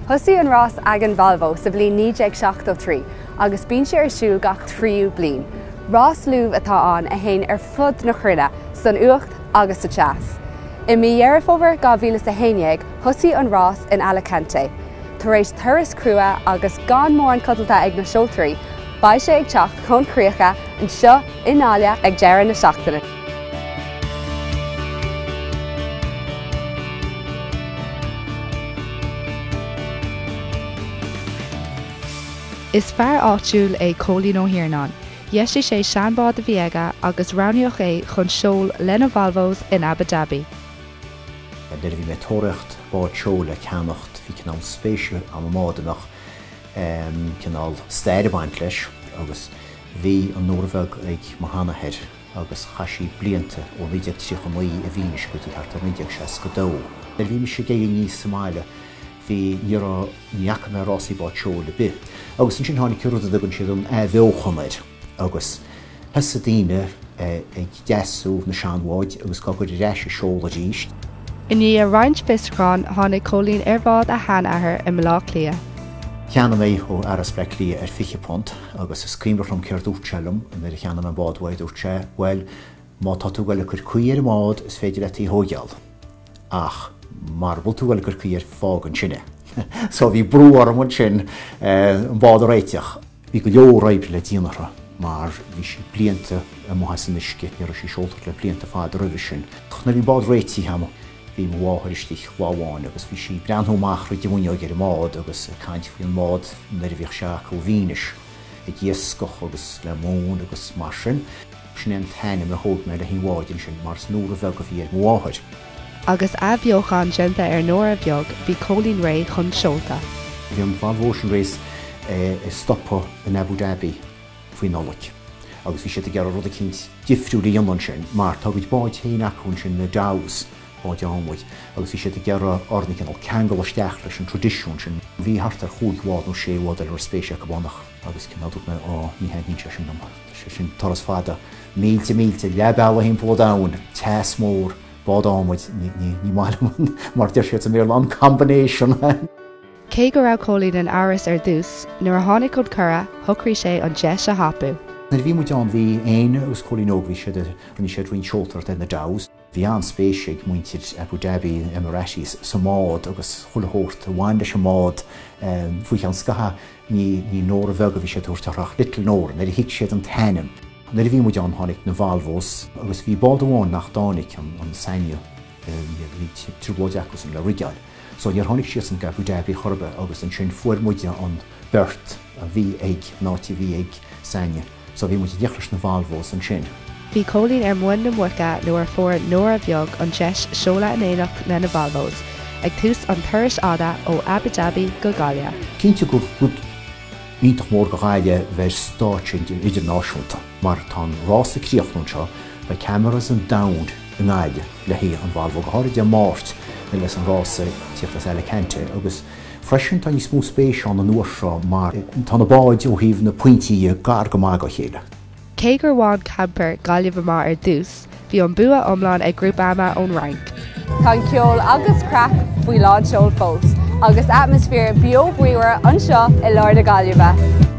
Thosaigh an rás Aigéin Volvo sa bhliain 1973 agus bíonn sé ar siúl gach tríú bliain. Rás lúb atá ann a théann ar fud na cruinne, san fhuacht agus sa teas. I mí Dheireadh Fómhair 2011, thosaigh an rás in Alicante. Tar éis turas crua agus gan mórán codlata ag na seoltóirí, beidh sé ag teacht chun críocha anseo i nGaillimh ag deireadh na seachtaine. Is fear áitiúil é Cóilín Ó hIarnáin. Dheisigh sé seanbhád a bhí aige agus roghnaíodh é chun seol le na Volvos in Abu Dhabi. Nuair a bhí mé ag tóraíocht bád seoil le ceannacht bhí cineál spéis agam i mbád a mbeadh cineál stair ag baint leis agus bhí an Nóra Bheag ag mo sheanathair agus chaith sí blianta ó 1939 i bhFínis go dtí thart ar 1962. Nuair a bhí mise ag éirí aníos sa mbaile bhí, ní raibh, ní fhaca mé rásaí bád seoil ar bith. Agus ansin tháinig an rud a dtugann siad an athbheochan air agus thosaigh daoine ag deasú na seanbháid agus á gcur ar ais ar seol arís. I ndiaidh roinnt fiosrúchán tháinig Cóilín ar bhád a sheanathar i mBaile Átha Cliath. Cheannaigh mé ó fhear as Bleá Cliath ar £20 agus is cuimhneach liom céard dúirt sé liom nuair a cheannaigh mé an bád uaidh, dúirt sé, bhuel, má tá tú ag goil ag cur caoi ar an mbád is féidir leat í a thóigeáil ach mara bhfuil tú ag goil ag cur caoi air fág ansin é. So bhí brú orm ansin an bád a réiteach. Bhí go leor oibre le déanamh uirthi mar bhí sí blianta amuigh as an uisce, ní raibh sí seolta le blianta fada roimhe sin. Nuair a bhí an bád réitithe agam bhí mo mháthair istigh lá amháin agus bhí sí ag breathnú amach thríd an bhfuinneoig ar an mbád agus ag caint faoi an mbád nuair a bhíodh sé acu i bhFínis ag iascach agus le móin agus mar sin. Sin é an t-ainm a thóg mé le haghaidh an bháid ansin mar is Nóra Bheag a bhí ar mo mháthair. Agus athbheochan déanta ar Nóra Bheag, bhí Cóilín réidh chun seolta. Bhí an Volvo Ocean Race ag stopadh in Abu Dhabi faoi Nollaig agus bhí siad ag iarraidh rud eicínt difriúil a dhéanamh ansin mar tá a gcuid báid féin acu ansin, na dhows, báid adhmaid, agus bhí siad ag iarraidh orainn a chineál ceangal isteach leis an traidisiún sin. Bhí thart ar chúig bhád nó sé bhád eile a raibh spéis acu ann ach agus cineál dúirt mé á ní thaitníonn sé sin liom, tá sé sin turas fada, mílte mílte, leath bealaigh thimpeall an domhain, teas mór, Bád adhmaid, ní maith liom an, mar deir siad sa mBéarla, an combination. Cé go raibh Cóilín in amhras ar dtús, nuair a tháinig an cuireadh, shocraigh sé an deis a thapú. Nuair a bhí muid ann bhí Áine agus Cóilín Óg, bhí siad, rinne siad roinnt seoltóireacht ar na dhows. Bhí an-spéis ag muintir Abu Dhabi, Emiratis, sa mbád agus chuile shórt a bhain leis an mbád faoi cheann scatha. Ní, ní Nóra Bheag a bhí siad ag tabhairt uirthi ach Little Nora nuair a thuig siad an t-ainm. Nuair a bhí muid ann tháinig na Volvos agus bhí bád amháin nach dtáinig, an Sanya, bhí trioblóid acusan le rigeáil. So níor tháinig siadsan go Abu Dhabi chor ar bith agus ansin fuair muide an berth a bhí ag, an áit a bhí ag Sanya. So bhí muid in éineacht leis na Volvos ansin. Bhí Cóilín ar muin na muice nuair a fuair Nóra Bheag an deis seoladh in éineacht le na Volvos ag tús an turais fhada ó Abu Dhabi go Gaillimh. Cinnte gur rud iontach mór do Ghaillimh bheith ar stáitse idirnáisiúnta mar tá an rás ag críochnú anseo, beidh cameras an domhain i nGaillimh le haghaidh an Volvo, go háirid Dé Máirt nuair a bheas an rás ag tíocht as Alicante agus freisin tá níos mó spéise ann an uair seo mar tá na báid ó thaobh na pointí dhe gar go maith dá chéile. Cé gur bhain Camper Gaillimh amach ar dtús, bhí an bua iomlán ag Groupama ón Fhrainc. Tá an ceol agus craic faoi lán seoil fós, agus atmaisféar beo bríomhar anseo i lár na Gaillimhe.